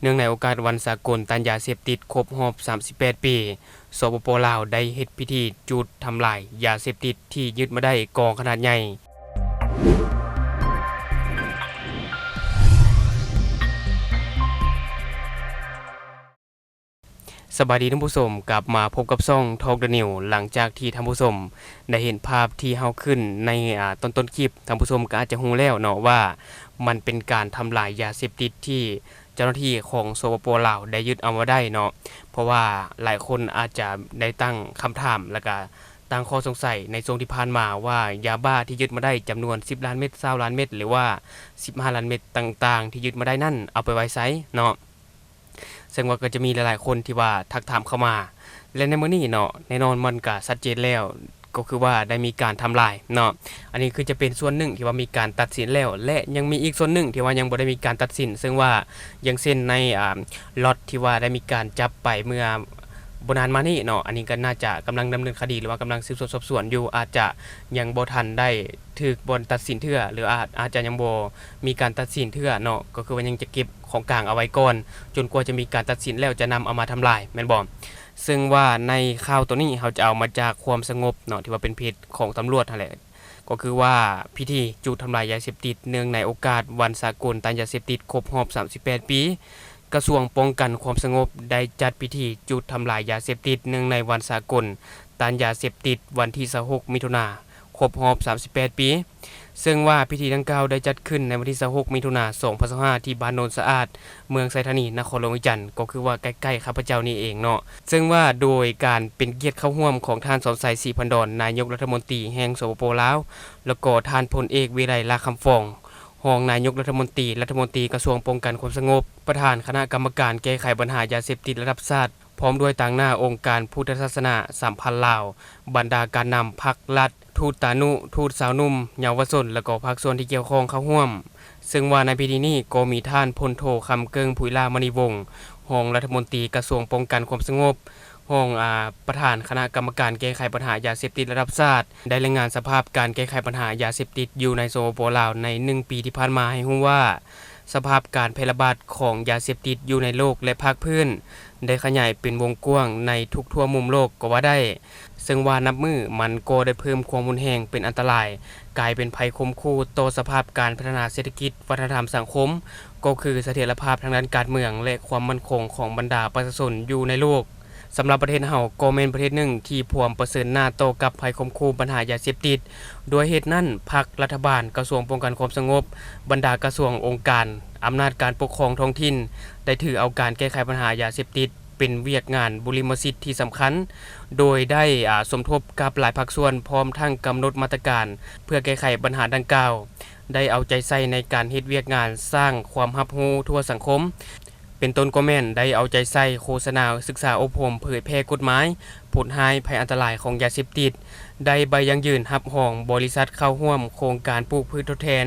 ເນື່ອງໃນໂອກາດວັນສາກົນຕ້ານຢາເສບຕິດຄົບຮອບສາມສິບແປດປີ, ສປປ ລາວ ໄດ້ເຮັດພິທີຈູດທຳລາຍຢາເສບຕິດທີ່ຍຶດມາໄດ້ກອງຂະໜາດໃຫຍ່. ສະບາຍດີທ່ານຜູ້ຊົມ, ກັບມາພົບກັບຊ່ອງ Talk the News. ຫຼັງຈາກທີ່ທ່ານຜູ້ຊົມໄດ້ເຫັນພາບທີ່ເຮົາຂຶ້ນໃນ ອາ ຕົ້ນໆຄລິບ, ທ່ານຜູ້ຊົມກໍອາດຈະຮູ້ແລ້ວເນາະວ່າ ມັນເປັນການທຳລາຍຢາເສບຕິດທີ່ເຈົ້າໜ້າທີ່ຂອງ ສປປ ລາວ ໄດ້ຍຶດເອົາມາໄດ້ເນາະ. ເພາະວ່າຫຼາຍຄົນອາດຈະໄດ້ຕັ້ງຄຳຖາມ ແລ້ວກະຕັ້ງຂໍ້ສົງໄສໃນຊ່ວງທີ່ຜ່ານມາວ່າ ຢາບ້າທີ່ຍຶດມາໄດ້ຈຳນວນສິບລ້ານເມັດ, ຊາວລ້ານເມັດ ຫຼືວ່າສິບຫ້າລ້ານເມັດຕ່າງໆ ທີ່ຍຶດມາໄດ້ນັ້ນ ເອົາໄປໄວ້ໃສເນາະ. ເຊິ່ງວ່າກໍຈະມີຫຼາຍໆຄົນທີ່ວ່າທັກຖາມເຂົ້າມາ ແລະ ໃນມື້ນີ້ເນາະ ແນ່ນອນມັນກະຊັດເຈນແລ້ວ ກໍຄືວ່າໄດ້ມີການທຳລາຍເນາະ. ອັນນີ້ຄືຈະເປັນສ່ວນໜຶ່ງທີ່ວ່າມີການຕັດສິນແລ້ວ ແລະ ຍັງມີອີກສ່ວນໜຶ່ງທີ່ວ່າຍັງບໍ່ໄດ້ມີການຕັດສິນ, ເຊິ່ງວ່າຢ່າງເຊັ່ນໃນ ອາ ລັອດທີ່ວ່າໄດ້ມີການຈັບໄປເມື່ອບໍ່ນານມານີ້ເນາະ, ອັນນີ້ກໍໜ້າຈະກຳລັງດຳເນີນຄະດີ ຫຼືວ່າກຳລັງສືບສວນສອບສວນຢູ່, ອາດຈະຍັງບໍ່ທັນໄດ້ຖືກບ່ອນຕັດສິນເທື່ອ ຫຼືອາດ ອາດຈະຍັງບໍ່ມີການຕັດສິນເທື່ອເນາະ, ກໍຄືວ່າຍັງຈະເກັບ ຂອງກາງເອົາໄວ້ກ່ອນ ຈົນກວ່າຈະມີການຕັດສິນແລ້ວຈະນຳເອົາມາທຳລາຍ ແມ່ນບໍ່? ເຊິ່ງວ່າໃນຂ່າວໂຕນີ້ເຮົາຈະເອົາມາຈາກຄວາມສະຫງົບເນາະ ທີ່ວ່າເປັນເພຈຂອງຕຳຫຼວດຫັ້ນແຫຼະ, ກໍຄືວ່າພິທີຈູດທຳລາຍຢາເສບຕິດ ເນື່ອງໃນໂອກາດວັນສາກົນຕ້ານຢາເສບຕິດຄົບຮອບສາມສິບແປດປີ, ກະຊວງປ້ອງກັນຄວາມສະຫງົບໄດ້ຈັດພິທີຈູດທຳລາຍຢາເສບຕິດ ເນື່ອງໃນວັນສາກົນຕ້ານຢາເສບຕິດ ວັນທີຊາວຫົກ ມິຖຸນາ ຄົບຮອບສາມສິບແປດປີ. ເຊິ່ງວ່າພິທີດັ່ງກ່າວໄດ້ຈັດຂຶ້ນໃນວັນທີຊາວຫົກ ມິຖຸນາ ສອງພັນຊາວຫ້າ ທີ່ບ້ານໂນນສະອາດ ເມືອງໄຊທານີ ນະຄອນຫຼວງວຽງຈັນ, ກໍຄືວ່າໃກ້ໆຂ້າພະເຈົ້ານີ້ເອງເນາະ. ເຊິ່ງວ່າໂດຍການເປັນກຽດເຂົ້າຮ່ວມຂອງທ່ານ ສອນໄຊ ສີພັນດອນ ນາຍົກລັດຖະມົນຕີແຫ່ງ ສປປ ລາວ ແລ້ວກໍທ່ານພົນເອກ ວິໄລ ຫຼ້າຄຳຟອງ ຮອງນາຍົກລັດຖະມົນຕີ, ລັດຖະມົນຕີກະຊວງປ້ອງກັນຄວາມສະຫງົບ, ປະທານຄະນະກຳມະການແກ້ໄຂບັນຫາຢາເສບຕິດລະດັບຊາດ, ພ້ອມດ້ວຍຕາງໜ້າອົງການພຸດທະສາສະໜາສຳພັນລາວ, ບັນດາການນຳພັກລັດ, ທູດຕານຸ, ທູດຊາວໜຸ່ມ, ເຍົາວະຊົນ ແລະ ກໍພາກສ່ວນທີ່ກ່ຽວຂ້ອງເຂົ້າຮ່ວມ. ເຊິ່ງວ່າໃນພິທີນີ້ກໍມີທ່ານ ພົນໂທ ຄຳເກິ່ງ ຜຸຍຫຼ້າມະນີວົງ ຮອງລັດຖະມົນຕີກະຊວງປ້ອງກັນຄວາມສະຫງົບ, ຮອງ ອາ ປະທານຄະນະກຳມະການແກ້ໄຂບັນຫາຢາເສບຕິດລະດັບຊາດ ໄດ້ລາຍງານສະພາບການແກ້ໄຂບັນຫາຢາເສບຕິດຢູ່ໃນ ສປປ ລາວ ໃນໜຶ່ງປີທີ່ຜ່ານມາໃຫ້ຮູ້ວ່າ ສະພາບການແຜ່ລະບາດຂອງຢາເສບຕິດຢູ່ໃນໂລກ ແລະ ພາກພື້ນ ໄດ້ຂະຫຍາຍເປັນວົງກວ້າງໃນທຸກທົ່ວມຸມໂລກກໍວ່າໄດ້, ເຊິ່ງວ່ານັບມື້ມັນກໍໄດ້ເພີ່ມຄວາມຮຸນແຮງເປັນອັນຕະລາຍ, ກາຍເປັນໄພຂົ່ມຂູ່ຕໍ່ສະພາບການພັດທະນາເສດຖະກິດ, ວັດທະນະທຳ, ສັງຄົມ, ກໍຄືສະຖຽນລະພາບທາງດ້ານການເມືອງ ແລະ ຄວາມໝັ້ນຄົງຂອງບັນດາປະຊາຊົນຢູ່ໃນໂລກ. ສຳລັບປະເທດເຮົາກໍແມ່ນປະເທດໜຶ່ງທີ່ພວມປະເຊີນໜ້າຕໍ່ກັບໄພຂົ່ມຂູ່ບັນຫາຢາເສບຕິດ. ດ້ວຍເຫດນັ້ນ, ພັກ, ລັດຖະບານ, ກະຊວງປ້ອງກັນຄວາມສະຫງົບ, ບັນດາກະຊວງ, ອົງການ, ອຳນາດການປົກຄອງທ້ອງຖິ່ນ ໄດ້ຖືເອົາການແກ້ໄຂບັນຫາຢາເສບຕິດເປັນວຽກງານບຸລິມະສິດທີ່ສຳຄັນ, ໂດຍໄດ້ ອາ ສົມທົບກັບຫຼາຍພາກສ່ວນ ພ້ອມທັງກຳນົດມາດຕະການເພື່ອແກ້ໄຂບັນຫາດັ່ງກ່າວ, ໄດ້ເອົາໃຈໃສ່ໃນການເຮັດວຽກງານສ້າງຄວາມຮັບຮູ້ທົ່ວສັງຄົມ. ເປັນຕົ້ນກໍແມ່ນໄດ້ເອົາໃຈໃສ່ໂຄສະນາ, ສຶກສາອົບຮົມ, ເຜີຍແຜ່ກົດໝາຍ, ໂພດຮ້າຍ, ໄພອັນຕະລາຍຂອງຢາເສບຕິດ, ໄດ້ໃບຢັ້ງຢືນຮັບຮອງບໍລິສັດເຂົ້າຮ່ວມໂຄງການປູກພືດທົດແທນ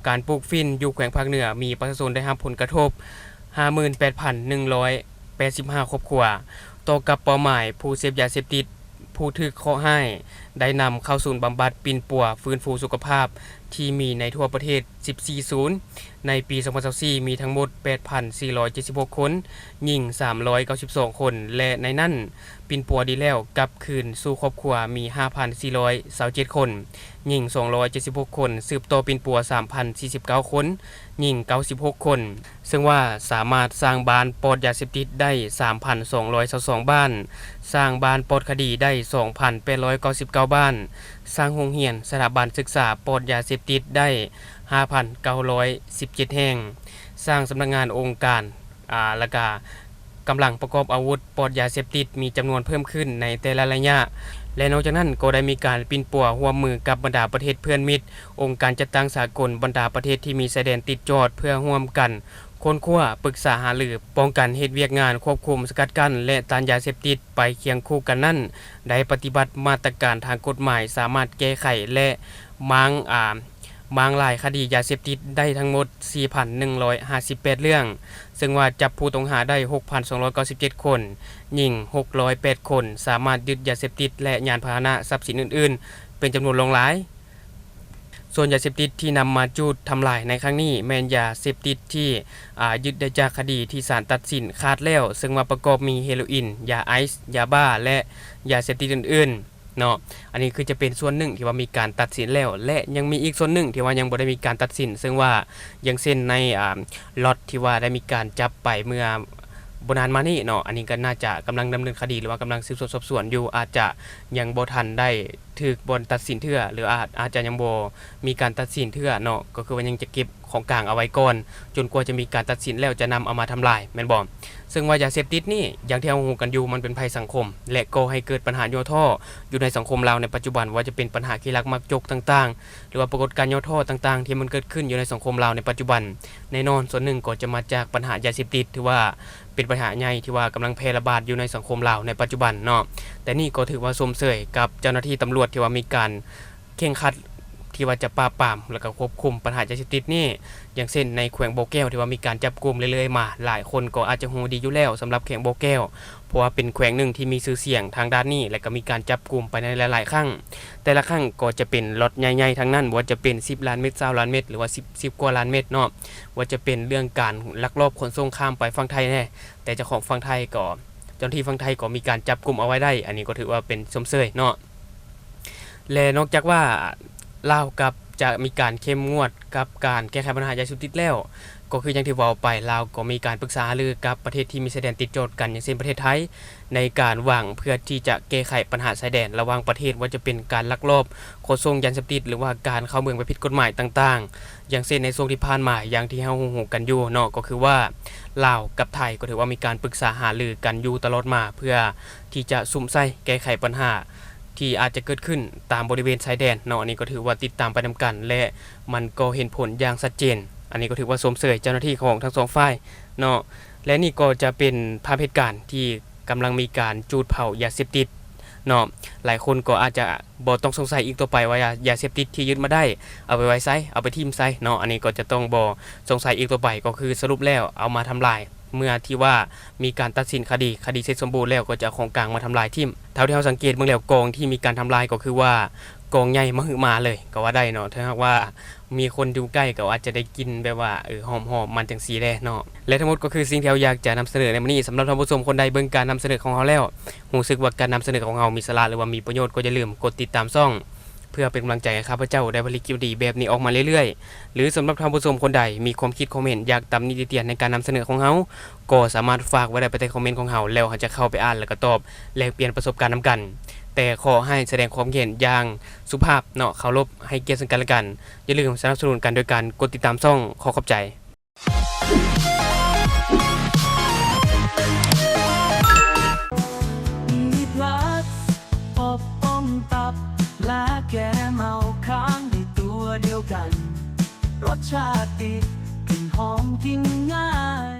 ການປູກຝິ່ນຢູ່ແຂວງພາກເໜືອ ມີປະຊາຊົນໄດ້ຮັບຜົນກະທົບຫ້າໝື່ນແປດພັນໜຶ່ງຮ້ອຍແປດສິບຫ້າຄອບຄົວ. ຕໍ່ກັບເປົ້າໝາຍຜູ້ເສບຢາເສບຕິດ ຜູ້ຖືກເຄາະຮ້າຍ ໄດ້ນຳເຂົ້າສູນບຳບັດ, ປິ່ນປົວ, ຟື້ນຟູສຸຂະພາບທີ່ມີໃນທົ່ວປະເທດສິບສີ່ສູນ. ໃນປີສອງພັນຊາວສີ່ ມີທັງໝົດແປດພັນສີ່ຮ້ອຍເຈັດສິບຫົກຄົນ, ຍິງສາມຮ້ອຍເກົ້າສິບສອງຄົນ ແລະ ໃນນັ້ນປິ່ນປົວດີແລ້ວກັບຄືນສູ່ຄອບຄົວມີຫ້າພັນສີ່ຮ້ອຍຊາວເຈັດຄົນ, ຍິງສອງຮ້ອຍເຈັດສິບຫົກຄົນ, ສືບຕໍ່ປິ່ນປົວສາມພັນສີ່ສິບເກົ້າຄົນ, ຍິງເກົ້າສິບຫົກຄົນ. ເຊິ່ງວ່າສາມາດສ້າງບ້ານປອດຢາເສບຕິດໄດ້ສາມພັນສອງຮ້ອຍຊາວສອງບ້ານ, ສ້າງບ້ານປອດຄະດີໄດ້ສອງພັນແປດຮ້ອຍເກົ້າສິບເກົ້າບ້ານ, ສ້າງໂຮງຮຽນ, ສະຖາບັນສຶກສາປອດຢາເສບຕິດໄດ້ຫ້າພັນເກົ້າຮ້ອຍສິບເຈັດແຫ່ງ, ສ້າງສຳນັກງານ, ອົງການ, ອາ, ແລ້ວກະກຳລັງປະກອບອາວຸດປອດຢາເສບຕິດມີຈຳນວນເພີ່ມຂຶ້ນໃນແຕ່ລະໄລຍະ ແລະ ນອກຈາກນັ້ນກໍໄດ້ມີການປິ່ນປົວຮ່ວມມືກັບບັນດາປະເທດເພື່ອນມິດ, ອົງການຈັດຕັ້ງສາກົນ, ບັນດາປະເທດທີ່ມີຊາຍແດນຕິດຈອດ ເພື່ອຮ່ວມກັນ ຄົ້ນຄວ້າ, ປຶກສາຫາລື, ປ້ອງກັນເຮັດວຽກງານຄວບຄຸມ, ສະກັດກັ້ນ ແລະ ຕ້ານຢາເສບຕິດ. ໄປຄຽງຄູ່ກັນນັ້ນ, ໄດ້ປະຕິບັດມາດຕະການທາງກົດໝາຍ, ສາມາດແກ້ໄຂ ແລະ ມ້າງ, ອາ, ມ້າງລາຍຄະດີຢາເສບຕິດໄດ້ທັງໝົດສີ່ພັນໜຶ່ງຮ້ອຍຫ້າສິບແປດເລື່ອງ, ເຊິ່ງວ່າຈັບຜູ້ຕ້ອງຫາໄດ້ຫົກພັນສອງຮ້ອຍເກົ້າສິບເຈັດຄົນ, ຍິງຫົກຮ້ອຍແປດຄົນ, ສາມາດຍຶດຢາເສບຕິດ ແລະ ຍານພາຫະນະ, ຊັບສິນອື່ນໆ ເປັນຈຳນວນຫຼວງຫຼາຍ. ສ່ວນຢາເສບຕິດທີ່ນຳມາຈູດທຳລາຍໃນຄັ້ງນີ້ ແມ່ນຢາເສບຕິດທີ່ ອາ ຍຶດໄດ້ຈາກຄະດີທີ່ສານຕັດສິນຂາດແລ້ວ, ເຊິ່ງວ່າປະກອບມີເຮໂຣອິນ, ຢາໄອສ໌, ຢາບ້າ ແລະ ຢາເສບຕິດອື່ນໆເນາະ. ອັນນີ້ຄືຈະເປັນສ່ວນໜຶ່ງທີ່ວ່າມີການຕັດສິນແລ້ວ ແລະ ຍັງມີອີກສ່ວນໜຶ່ງທີ່ວ່າຍັງບໍ່ໄດ້ມີການຕັດສິນ, ເຊິ່ງວ່າ ຢ່າງເຊັ່ນໃນ ອາ ລັອດທີ່ວ່າໄດ້ມີການຈັບໄປເມື່ອບໍ່ນານມານີ້ເນາະ, ອັນນີ້ກໍໜ້າຈະກຳລັງດຳເນີນຄະດີ ຫຼືວ່າກຳລັງສືບສວນສອບສວນຢູ່, ອາດຈະຍັງບໍ່ທັນໄດ້ ຖືກບ່ອນຕັດສິນເທື່ອ ຫຼືອາດ ອາດຈະຍັງບໍ່ມີການຕັດສິນເທື່ອເນາະ, ກໍຄືວ່າຍັງຈະເກັບຂອງກາງເອົາໄວ້ກ່ອນ ຈົນກວ່າຈະມີການຕັດສິນແລ້ວຈະນຳເອົາມາທຳລາຍ ແມ່ນບໍ່? ເຊິ່ງວ່າຢາເສບຕິດນີ້ ຢ່າງທີ່ເຮົາຮູ້ກັນຢູ່ ມັນເປັນໄພສັງຄົມ ແລະ ກໍ່ໃຫ້ເກີດບັນຫາຫຍໍ້ທໍ້ຢູ່ໃນສັງຄົມລາວໃນປັດຈຸບັນ, ບໍ່ວ່າຈະເປັນບັນຫາຂີ້ລັກມັກຈົກຕ່າງໆ ຫຼືວ່າປາກົດການຫຍໍ້ທໍ້ຕ່າງໆ ທີ່ມັນເກີດຂຶ້ນຢູ່ໃນສັງຄົມລາວໃນປັດຈຸບັນ. ແນ່ນອນ ສ່ວນໜຶ່ງກໍຈະມາຈາກບັນຫາຢາເສບຕິດ ຖືວ່າ ເປັນບັນຫາໃຫຍ່ທີ່ວ່າກຳລັງແຜ່ລະບາດຢູ່ໃນສັງຄົມລາວໃນປັດຈຸບັນເນາະ. ແຕ່ນີ້ກໍຖືວ່າຊົມເຊີຍກັບເຈົ້າໜ້າທີ່ຕຳຫຼວດທີ່ວ່າມີການເຄັ່ງຄັດ ທີ່ວ່າຈະປາບປາມ ແລ້ວກໍຄວບຄຸມບັນຫາຢາເສບຕິດນີ້, ຢ່າງເຊັ່ນໃນແຂວງບໍ່ແກ້ວທີ່ວ່າມີການຈັບກຸມເລື້ອຍໆມາ, ຫຼາຍຄົນກໍອາດຈະຮູ້ດີຢູ່ແລ້ວສຳລັບແຂວງບໍ່ແກ້ວ, ເພາະວ່າເປັນແຂວງໜຶ່ງທີ່ມີຊື່ສຽງທາງດ້ານນີ້ ແລ້ວກໍມີການຈັບກຸມໄປໃນຫຼາຍໆຄັ້ງ. ແຕ່ລະຄັ້ງກໍຈະເປັນລັອດໃຫຍ່ໆທັງນັ້ນ, ບໍ່ວ່າຈະເປັນສິບລ້ານເມັດ, ຊາວລ້ານເມັດ ຫຼືວ່າສິບ ສິບກວ່າລ້ານເມັດເນາະ, ບໍ່ວ່າຈະເປັນເລື່ອງການລັກລອບຂົນສົ່ງຂ້າມໄປຝັ່ງໄທແດ່, ແຕ່ເຈົ້າຂອງຝັ່ງໄທກໍ ເຈົ້າໜ້າທີ່ຝັ່ງໄທກໍມີການຈັບກຸມເອົາໄວ້ໄດ້, ອັນນີ້ກໍຖືວ່າເປັນຊົມເຊີຍເນາະ. ແລະ ນອກຈາກວ່າລາວກັບຈະມີການເຂັ້ມງວດກັບການແກ້ໄຂບັນຫາຢາເສບຕິດແລ້ວ, ກໍຄືຢ່າງທີ່ເວົ້າໄປ, ລາວກໍມີການປຶກສາຫາລືກັບປະເທດທີ່ມີຊາຍແດນຕິດຈອດກັນ ຢ່າງເຊັ່ນປະເທດໄທ, ໃນການວາງເພື່ອທີ່ຈະແກ້ໄຂບັນຫາຊາຍແດນລະຫວ່າງປະເທດ, ວ່າຈະເປັນການລັກລອບຂົນສົ່ງຢາເສບຕິດ ຫຼືວ່າການເຂົ້າເມືອງໄປຜິດກົດໝາຍຕ່າງໆ. ຢ່າງເຊັ່ນໃນຊ່ວງທີ່ຜ່ານມາ ຢ່າງທີ່ເຮົາຮູ້ໆກັນຢູ່ເນາະ, ກໍຄືວ່າລາວກັບໄທກໍຖືວ່າມີການປຶກສາຫາລືກັນຢູ່ຕະຫຼອດມາ ເພື່ອທີ່ຈະສຸມໃສ່ແກ້ໄຂບັນຫາທີ່ອາດຈະເກີດຂຶ້ນຕາມບໍລິເວນຊາຍແດນເນາະ. ອັນນີ້ກໍຖືວ່າຕິດຕາມໄປນຳກັນ ແລະ ມັນກໍເຫັນຜົນຢ່າງຊັດເຈນ. ອັນນີ້ກໍຖືວ່າຊົມເຊີຍເຈົ້າໜ້າທີ່ຂອງທັງສອງຝ່າຍເນາະ. ແລະ ນີ້ກໍຈະເປັນພາບເຫດການທີ່ກຳລັງມີການຈູດເຜົາຢາເສບຕິດເນາະ. ຫຼາຍຄົນກໍອາດຈະ ບໍ່ຕ້ອງສົງໄສອີກຕໍ່ໄປວ່າ ຢາ ຢາເສບຕິດທີ່ຍຶດມາໄດ້ ເອົາໄປໄວ້ໃສ ເອົາໄປຖິ້ມໃສເນາະ. ອັນນີ້ກໍຈະຕ້ອງບໍ່ສົງໄສອີກຕໍ່ໄປ, ກໍຄືສະຫຼຸບແລ້ວເອົາມາທຳລາຍ ເມື່ອທີ່ວ່າມີການຕັດສິນຄະດີ ຄະດີເສັດສົມບູນແລ້ວ ກໍຈະເອົາຂອງກາງມາທຳລາຍຖິ້ມ. ເທົ່າທີ່ເຮົາສັງເກດເບິ່ງແລ້ວ ກອງທີ່ມີການທຳລາຍກໍຄືວ່າກອງໃຫຍ່ມະຫຶມາເລີຍກໍວ່າໄດ້ເນາະ. ຖ້າຫາກວ່າມີຄົນຢູ່ໃກ້ກໍອາດຈະໄດ້ກິ່ນແບບວ່າ ເອີ ຫອມໆມັນຈັ່ງຊີ້ແຫຼະເນາະ. ແລະ ທັງໝົດກໍຄືສິ່ງທີ່ເຮົາຢາກຈະນຳສະເໜີໃນມື້ນີ້. ສຳລັບທ່ານຜູ້ຊົມຄົນໃດເບິ່ງການນຳສະເໜີຂອງເຮົາແລ້ວ ຮູ້ສຶກວ່າການນຳສະເໜີຂອງເຮົາມີສາລະ ຫຼືວ່າມີປະໂຫຍດ ກໍຢ່າລືມກົດຕິດຕາມຊ່ອງ ເພື່ອເປັນກຳລັງໃຈໃຫ້ຂ້າພະເຈົ້າໄດ້ຜະລິດຄລິບດີໆແບບນີ້ອອກມາເລື້ອຍໆ. ຫຼື ສຳລັບທ່ານຜູ້ຊົມຄົນໃດມີຄວາມຄິດຄວາມເຫັນ ຢາກຕຳໜິຕິຕຽນໃນການນຳສະເໜີຂອງເຮົາ ກໍສາມາດຝາກໄວ້ໄດ້ພາຍໃຕ້ຄອມເມັນຂອງເຮົາ ແລ້ວເຮົາຈະເຂົ້າໄປອ່ານ ແລ້ວກໍຕອບແລກປ່ຽນປະສົບການນຳກັນ. ແຕ່ຂໍໃຫ້ສະແດງຄວາມຄິດເຫັນຢ່າງສຸພາບເນາະ, ເຄົາລົບໃຫ້ກຽດເຊິ່ງກັນແລະກັນ. ຢ່າລືມສະໜັບສະໜູນກັນໂດຍການກົດຕິດຕາມຊ່ອງ. ຂໍຂອບໃຈ. ມີພລັສ ອົບອົ່ນຕັບ ແລະ ແກ້ເມົາຄ້າງໃນຕົວດຽວກັນ. ລົດຊາດດີ ກິ່ນຫອມ ກິນງ່າຍ.